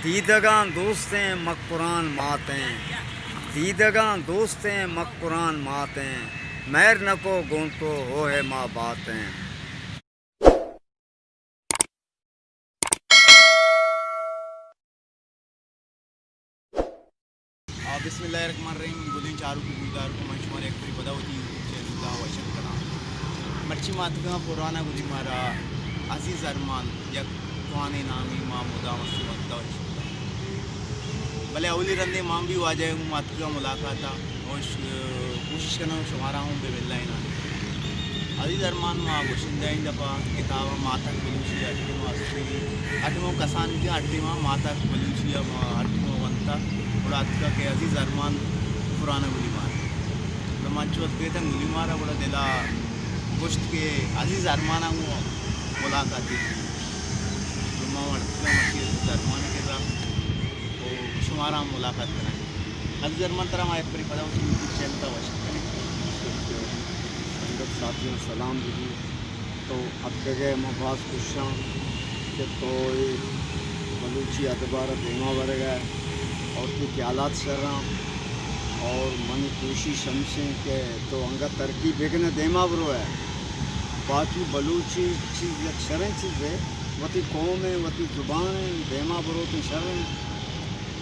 دیدگاں دوستیں مکران ماتیں، دیدگاں دوستیں مکران ماتیں، مہر نکو گوں تو ہوہ ما باتیں۔ آ، بسم اللہ الرحمن الرحیم۔ گلیں چاروک و گلدارکو، من شمارا یک برے پدا وتی یوٹیوب چینل ءَ وش اتک کناں۔ مرچی ما اتکگاں پرانا گلی مارا عزیز ارمان، یک جوانیں نامے، ما مدام است ونتا و اشکتا۔ بلے اولی رندے ما بھی واجہ گوں ما اتکگاں ملاقات ءَ، و ش-، کوشش کناں شمارا ہوں بہ ملائیناں۔ عزیز ارمان ما گوشندہ ایں دپا کتاباں ماتک بلوچی ہر ٹیم ءَ است، ہر ٹیم ءَ کسان بیتگ، ہر ٹیم ءَ ماتک بلوچی ءَ ما ہر ٹیم ءَ ونتا، گڑا اتکا کہ عزیز ارمان پرانا گلی مار۔ نو من چو اتکیتاں گلی مارا، گڑا دلا گوشت کہ عزیز ارمان ءَ گوں ملاقات بیت۔ نو ما وڑتکاں مرچی عزیز ارمان ءِ کرا، و شمارا ہم ملاقات کناں۔ عزیز ارمان، ترا ما یک برے پدا وتی یوٹیوب چینل ءَ وش کنیں۔ سنگت ساتھیاں سلام بگی۔ تو اتکگ ئے، ما باز خوش آں کہ تو اے بلوچی ادب ءَ را دیما برگ ءَ ئے اور تئی خیالات شر آں اور منی کوشش ہمیش ایں کہ تو انگت ترقی بکن ئے، دیما برو ئے۔ باقی بلوچی چیز یک شریں چیزے، وتی قوم ایں، وتی زبان ایں، دیما بروت ایں شر ایں۔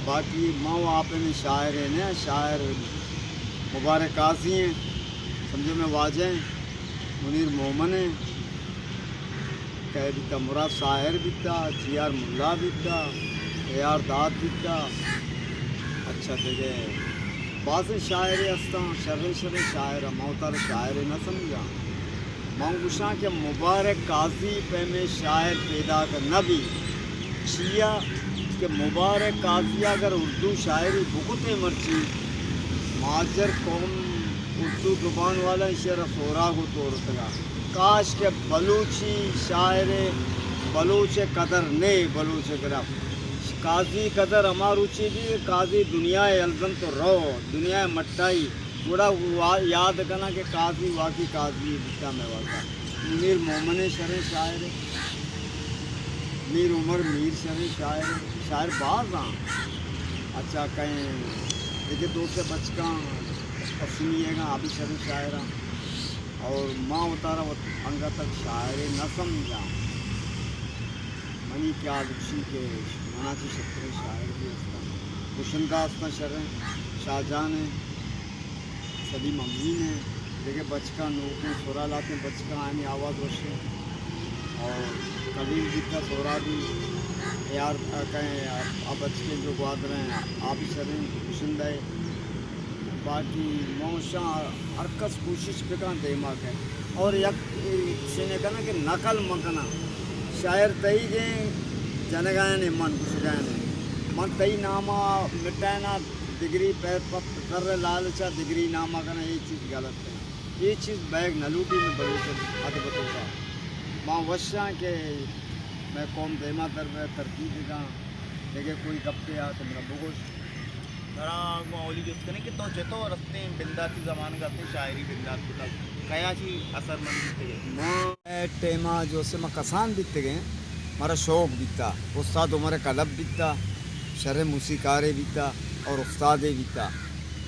باقی ما و آپ ہمے شاعر ایں نہ، شاعر مبارک قاضی ایں، سمجھے مئے واجہ ایں، منیر مومن ایں، کئے بیتا، مراد ساحر بیتا، جی آر ملا بیتا، اے آر داد بیتا۔ اچھا دگہ بازیں شاعرے ہستاں، شریں شریں شاعر، ما وتارا شاعرے نہ سمجھاں۔ من گوشاں کہ مبارک قاضی پیمیں شاعر پیداک نہ بی، چیا کہ مبارک قاضی اگر اردو شاعری بکتیں مرچی مہاجر قوم اردو زبان والا ایشی را سوراگ و تورتگا۔ کاش کہ بلوچی شاعر بلوچ قدر نے بلوچ گرفت۔ قاضی قدر ہما روچی بی، قاضی دنیا یلزم تو رو، دنیا مٹائی۔ گڑا وا-، یاد کناں کہ قاضی واقعی قاضی بیتا مئے واجہ۔ منیر مومن شریں شاعر، میر عمر میر شریں شاعر، شاعر باز آں۔ اچھا کئے دگہ دو سے بچکاں پسنی ئیگاں، آ بھی شریں شاعر آں۔ اور ما وتارا وت انگت شاعرے نہ سمجھاں۔ منی خیال گوشی کہ منا چہ شتریں شاعر بھی ہستاں۔ گشندہ ہستاں شریں، شاہ جان ایں۔ سلیم امین ایں، دگہ بچکاں نوکیں سرا لاتیں بچکاں آیانی آواز وش ایں۔ اور خلیل بیتا سہرابی، اے آر، آ، کئے، آ، آ بچکیں جو گوادر ایں، آ بھی شریں گشندہ ایں۔ باقی موشاں ہر کس کوشش بکاں دیما کئے۔ اور یک، اے، چینے کناں کہ نقل مکناں۔ شاعر تئیگیں جنگائیں من گشگائیں۔ من تئی ناما مٹائیناں۔ دگری پہ، پہ، پہ زر لالچا دگری ناما کناں، اے چیز غلط ایں۔ اے چیز بیگ نہ لوٹی مئے بلوچ ادب توکا۔ ما وشاں کہ مئے قوم دیما در بئے، ترقی بکاں۔ دگہ کوئی گپے آ تو منا بگوش۔ ترا گوں اولی جست کنیں کہ تو چتو رستیں بنداتی زمانگ ء ہستیں شاعری بندات کتگ، کیا چی اثر مند بیتگ ئے؟ ما اے ٹائم ء جو سے ما کسان بیتگیں، مارا شوق بیتا، استاد عمر کلب بیتا، شریں موسیقارے بیتا اور استادے بیتا۔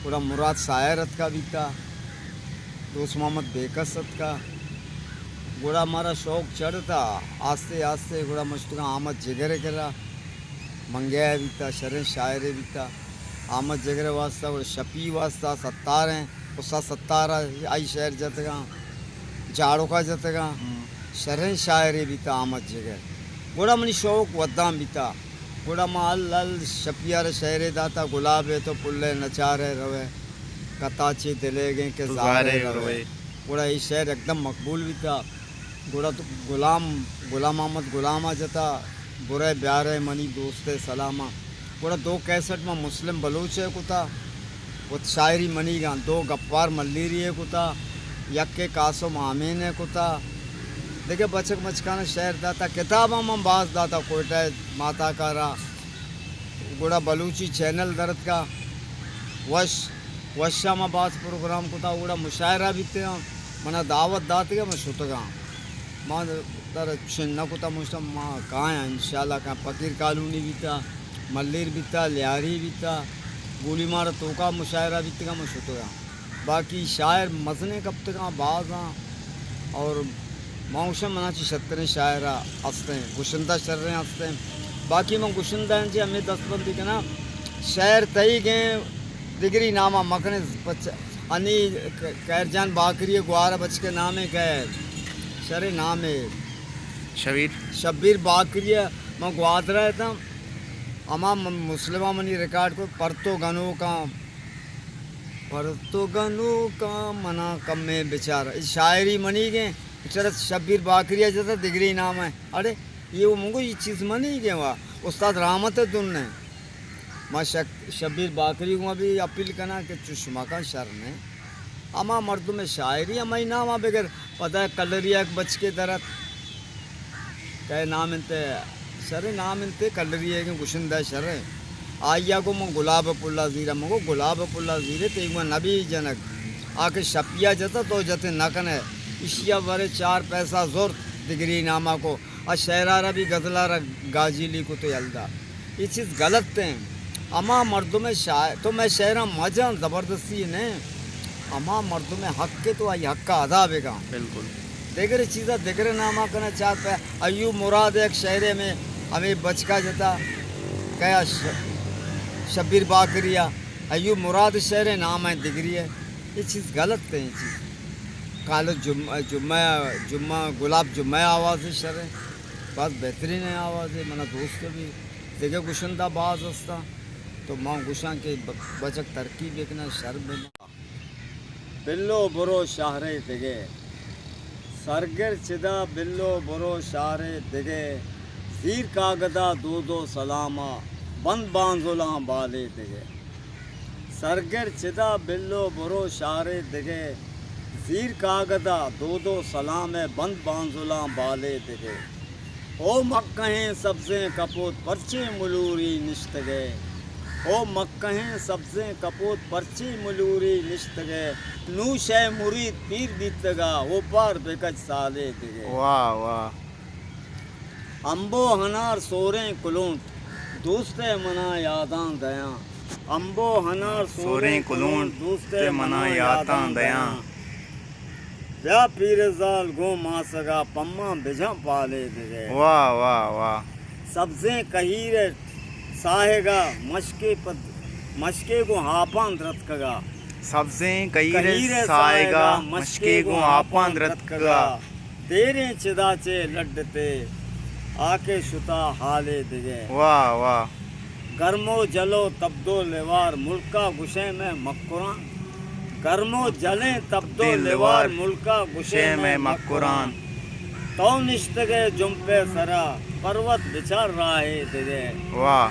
گڑا مراد ساحر اتکا بیتا، دوست محمد بیکس اتکا۔ گڑا مارا شوق چڑھتا، آستے آستے گڑا مشتگاں احمد جگر ء کرا، منگے بیتا، شریں شاعرے بیتا۔ احمد جگر ء واسطہ، گڑا شپی واسطہ ستار ایں، استاد ستار ء آئی شعر جتگاں، جاڑوکا جتگاں، شریں شاعرے بیتا احمد جگر۔ گڑا منی شوق ودان بیتا۔ گڑا ما ہل ہل شپی ء را شعرے داتا، گلاب ء تو پل ء نچار ء روئے، کتا چے دلیگیں کہ تو زار ء زار ء روئے۔ روئے۔ گڑا اے شعر یکدم مقبول بیتا۔ گڑا تو غلام، غلام محمد غلام ء جتا، برئے بیارئے منی دوست ء سلاماں۔ گڑا دو کیسٹ ما مسلم بلوچ ء کتا، وت شاعری منیگاں، دو گپوار ملیری ء کتا، یکے قاسم آمین ء کتا، دگہ بچک مچکاناں شعر داتا، کتاباں من باز داتا کوئٹہ ء ماتا کارا۔ گڑا بلوچی چینل درتکا، وش وشا ما باز پروگرام کتا، اوڑا مشاعرہ بیتگاں، منا دعوت داتگا، من شتگاں۔ ما در چن نہ کتا، مشتا ما کایاں، انشاءاللہ کایاں۔ فقیر کالونی بیتا، ملیر بیتا، لیاری بیتا، گولی مار توکا مشاعرہ بیتگا، من شتگا۔ باقی شاعر مزنیں کپتگاں، بازاں، اور ما گوشاں منا چی شتریں شاعر ہستیں، گشندہ شریں ہستیں۔ باقی من گشندہ ہیں چی ہمیں دست بندی کنا، شعر تئی گیں، دگری ناما مکنے، پچ-، انی خیر جان باکری گوار بچکے نامے خیر، شرے نامے۔ شبیر۔ شبیر باکری، من گوادر اتاں، ہما م-، مسلمہ منی ریکارڈ کو پرتو گنوکاں، پرتو گنوکاں منا کمیں بچار۔ اے شاعری منی گیں، بچار شبیر باکری جتا دگری نام ہے۔ اڑے، یہ وہ منگو یہ چیز منی گیں وا۔ استاد رحمت دن نے۔ ما شک-، شبیر باکری گوں بھی اپیل کنا کہ چش مکن شر نے۔ ہما مردم شاعری ہمائی نام بگر پدا کلری یک بچکے درت۔ کئے نام انت؟ شریں نام انت، کلری ء گشندہ شریں۔ آئی ء گوں من گلاب پلا زیرا، من گوں گلاب پلا زیرے تئی گوں نبی جنگ۔ آ کہ شپیا جتا تو جتے نہ کنے۔ اشیا برے چار پیسہ زرت دگری ناما کو۔ آ شعرا را بھی غزلا را گاجی لیکو تو یلدا۔ یہ چیز غلط ہیں۔ ہما مردم شاعر، تو میں شعراں مجاں زبردستی نہیں۔ ہما مردم حق کے تو آئی حق کا ادا بگا۔ بالکل۔ دگرے چیزا دگرے ناما کنا چار پہ ایوب مراد ایک شعرے میں ہمیں بچکا جتا کیا ش-، شبیر باکریا۔ ایوب مراد شعرے نام ہے دگری ہے۔ یہ چیز غلط ہے، یہ چیز۔ کالو جمعہ، جمعہ، جمعہ، گلاب جمعہ آواز شر ہے۔ بس بہترین ہے آواز ہے، منا دوست بھی۔ دگہ گشندہ باز ہستاں، تو ما گشاں کہ ب-، بچک ترقی بکناں، شر بہ بلو برو شہرے دگہ۔ سرگر چدا بلو برو شہرے دگہ۔ زیر کاگدا دو دو سلاما بند بانزلاں بالے دگہ۔ سرگر چدا بلو برو شہرے دگہ۔ زیر کاگدا دو دو سلام ء بند بانزلاں بالے دگہ۔ او مکہیں سبزیں کپوت پرچے ملوری نشتگے۔ او مکہیں سبزیں کپوت پرچے ملوری نشتگے۔ نوں شے مرید پیر بیتگا، او پار بکچ سالے دگہ۔ واہ، واہ۔ امبو ہنار سوریں کلونٹ، دوست ء منا یاداں دیاں۔ امبو ہنار سوریں کلونٹ، دوست ء منا یاداں دیاں۔ بیا پیرزال گوں ماسگا پماں بجاں پالے دگہ۔ واہ، واہ، واہ۔ سبزیں کہیر ء ساہگا مشکے پد، مشکے گوں آپاں درتکگا۔ سبزیں کہیر ء ساہگا مشکے گوں آپاں درتکگا۔ دیریں چدا چے لڈتے، آ کہ شتا حالے دگہ۔ واہ، واہ۔ گرم و جل و تبد و لوار ملکا گشئے مئے مکران۔ گرم و جلیں تبد و لوار ملکا گشئے مئے مکران۔ تو نشتگئے جمپئے سرا، پروت بچار راہے دگہ۔ واہ۔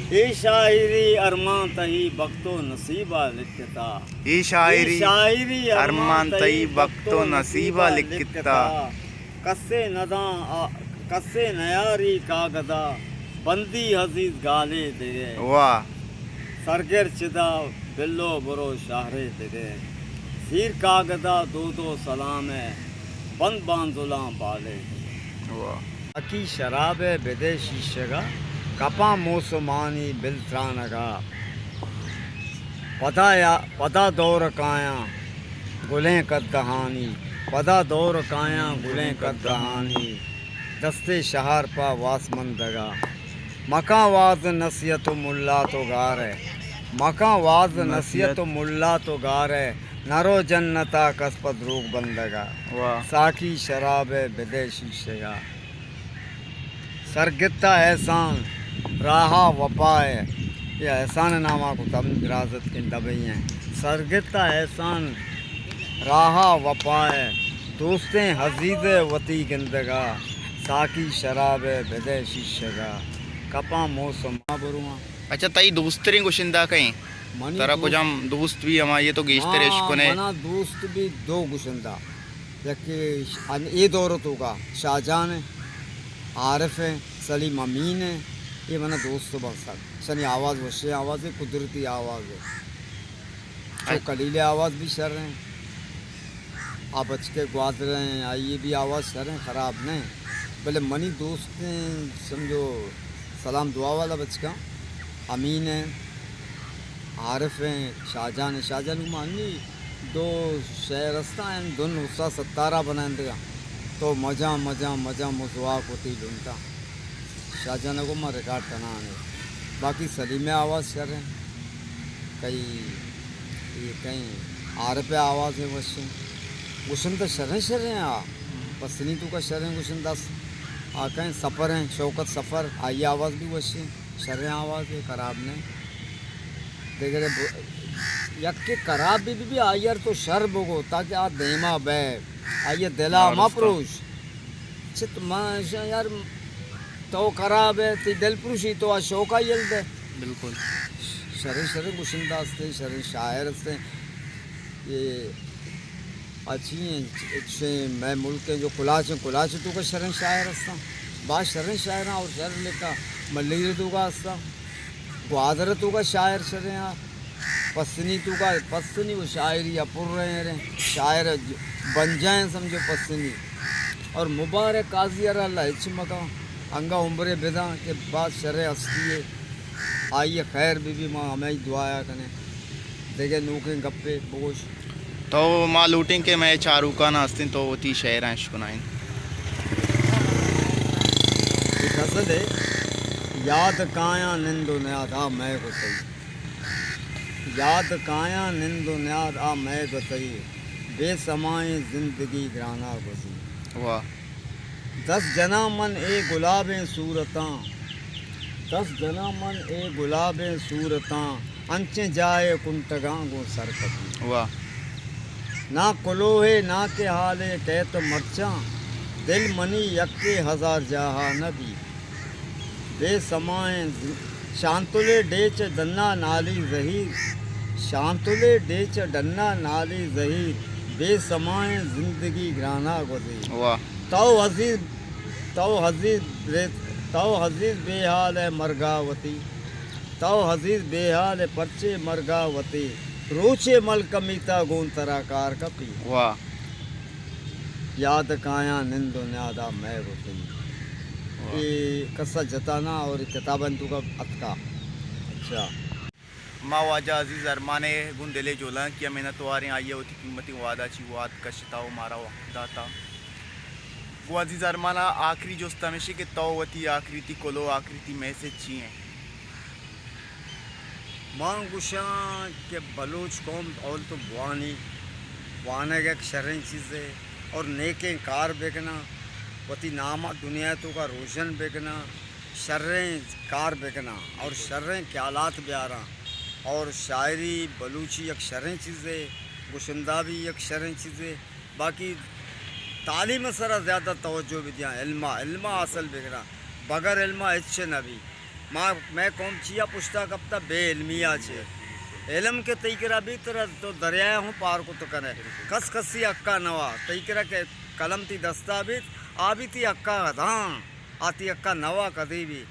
اے شاعری ارمان تئی بخت و نصیبا لکھتا۔ اے شاعری ارمان تئی بخت و نصیبا لکھتا۔ کسے نداں آ-، کسے نیاری کاگدا، بندی عزیز گالے دگہ۔ واہ۔ سرگر چدا بلو برو شہرے دگہ۔ زیر کاگدا دو دو سلامے، بند بانزلاں بالے دگہ۔ واہ۔ اکی شرابے بدے شیشگا، کپاں موسمانی بل ترانگا۔ پدا یا، پدا دور کایاں گلیں قدہانی، پدا دور کایاں گلیں قدہانی، دستے شہار پہ واس مندگا۔ مکاں واز نصیحت و ملا تو گارے، مکاں واز نصیحت و ملا تو گارے، نرو جنتا کس پہ دروگ بندگا۔ واہ۔ ساقی شرابے بدے شیشگا۔ سرگتا احسان راہا وپا ء، اے احسان ء ناما کت ہم درازت کن دبئی ہیں۔ سرگتا احسان راہا وپا ء، دوستیں عزیز ء وتی گندگا، ساقی شراب ء بدے شیشگا، کپاں موسم آ برواں۔ اچھا، تئی دوستریں گشندہ کئے؟ منی ترا دوست، کجام دوست بھی ہمائی تو گیشتر ہاں، عشق کنے؟ منا دوست بھی دو گشندہ۔ یکے ش-، ان-، اے دور توکا شاہ جان ہیں، عارف ہیں، سلیم امین ہیں، یہ منا دوست بن سک۔ شنی آواز وشیں آواز ہے، قدرتی آواز ہے۔ چو اچ- کلیل آواز بھی شر ہیں۔ آ بچکے گوادر ہیں، آئیے بھی آواز شر ہیں، خراب نہیں۔ بلے منی دوست ہیں، سمجھو، سلام دعا والا بچکاں، امین ایں، عارف ایں، شاہجان ایں۔ شاہجان گوں ما انی دو شعر استاں، دو استاد ستارا بنائندگاں۔ تو مجاں، مجاں، مجاں، مزواک وتی لنٹاں۔ شاہجان گوں ما ریکارڈ کنان ایں۔ باقی سلیم ءِ آواز شر ایں۔ کئی، اے کئی عارف ءِ آواز ایں وشیں۔ گشندہ شریں شریں آ۔ پسنی توکا شریں گشندہ است۔ آ کئے سفر ایں، شوکت سفر، آئی آواز بھی وشیں۔ شریں آواز ایں، خراب نہ ایں۔ دگرے ب-، یکے خراب بھی بہ بی، آئی ءَ تو شر بگو، تاکہ آ دیما بئے، آئی ءِ دل ءَ مہ پروش۔ چت ما یار، تو خراب ئے، تئی دل پروشی، تو آ شوق ءَ یل دے۔ بالکل۔ شریں شریں گشندہ استیں، شریں شاعر استیں۔ اے اچھی ایں، اچھے مئے ملک ایں جو کلاچ ایں، کلاچ ءِ توکا شریں شاعر استاں، باز شریں شاعراں اور شر لکھا، ملیر ءِ توکا استاں، گوادر ءِ توکا شاعر شریں آ، پسنی توکا، پسنی و شاعری ءَ پر رہے رہے، شاعر ج-، بنجائیں سمجھو پسنی۔ اور مبارک قاضی ءَ را اللہ ہچ مکاں، انگا عمرے بداں کہ باز شریں ہستی ایں، آئی ءِ خیر بہ بی، ما ہمے دعایا کنیں۔ دگہ نوکیں گپے بگوش۔ تو ما لوٹیں کہ مئے چاروکاں ہستیں تو وتی شعراں اشکنائیں۔ اے غزل ایں، یاد کایاں نند و نیاد آ مئے گو تئی۔ یاد کایاں نند و نیاد آ مئے گو تئی۔ بے سمائیں زندگی گرانا گوزی۔ واہ۔ دست جناں من اے گلابیں صورتاں، دست جناں من اے گلابیں صورتاں، انچیں جاہے کنٹگاں گوں سر کپی۔ واہ۔ نا کلوہے نا کہ حالے کئیت مرچاں، دل منی یکے ہزار جاہا نہ بی۔ بے سمائیں ز-، شانتلے ڈیچ ڈنا نالی زہیر، شانتلے ڈیچ ڈنا نالی زہیر، بے سمائیں زندگی گرانا گوزی۔ واہ۔ تو عزیز، تو عزیز بے، تو عزیز بے حال ئے مرگا وتی، تو عزیز بے حال ئے پرچے مرگا وتی، روچے ملکمیتا گوں ترا کار کپی۔ واہ۔ یاد کایاں نند و نیادا مئے گو تئی۔ واہ۔ اے کسا جتا نا اور کتابانی توکا اتکا۔ اچھا۔ ما واجہ عزیز ارمان ءِ گوں دل ءِ جہلانکی ءَ منت واریں، آئی ءَ وتی قیمتیں وہد ءَ چہ وہد کشتا و مارا وقت داتا۔ گوں عزیز ارمان ءَ آخری جست ہمیش ایں کہ تو وتی آخری تئی کلوہ، آخری تئی میسج چی ایں؟ من گوشاں کہ بلوچ قوم اول تو بوانی، بوانگ یک شریں چیزے اور نیکیں کار بکناں، وتی نام ءَ دنیا ءِ توکا روشن بکناں، شریں کار بکناں اور شریں خیالات بیاراں۔ اور شاعری بلوچی یک شریں چیزے، گشندہ بھی یک شریں چیزے، باقی تعلیم ءِ سرا زیادہ توجہ بدیاں، علم ءَ، علم ءَ حاصل بکناں، بغیر علم ءَ ہچ نہ بی۔ ما، مئے قوم چیا پشتا کپتا؟ بے علمی ءَ چہ۔ علم کہ تئی کرا بیت، ترا تو دریا ءَ ہوں پار کت کنے۔ کس کسی حقا نوا، تئی کرا کہ قلم تئی دستا بیت، آ بھی تئی حقا داں، آ تئی حقا نوا کدی بھی۔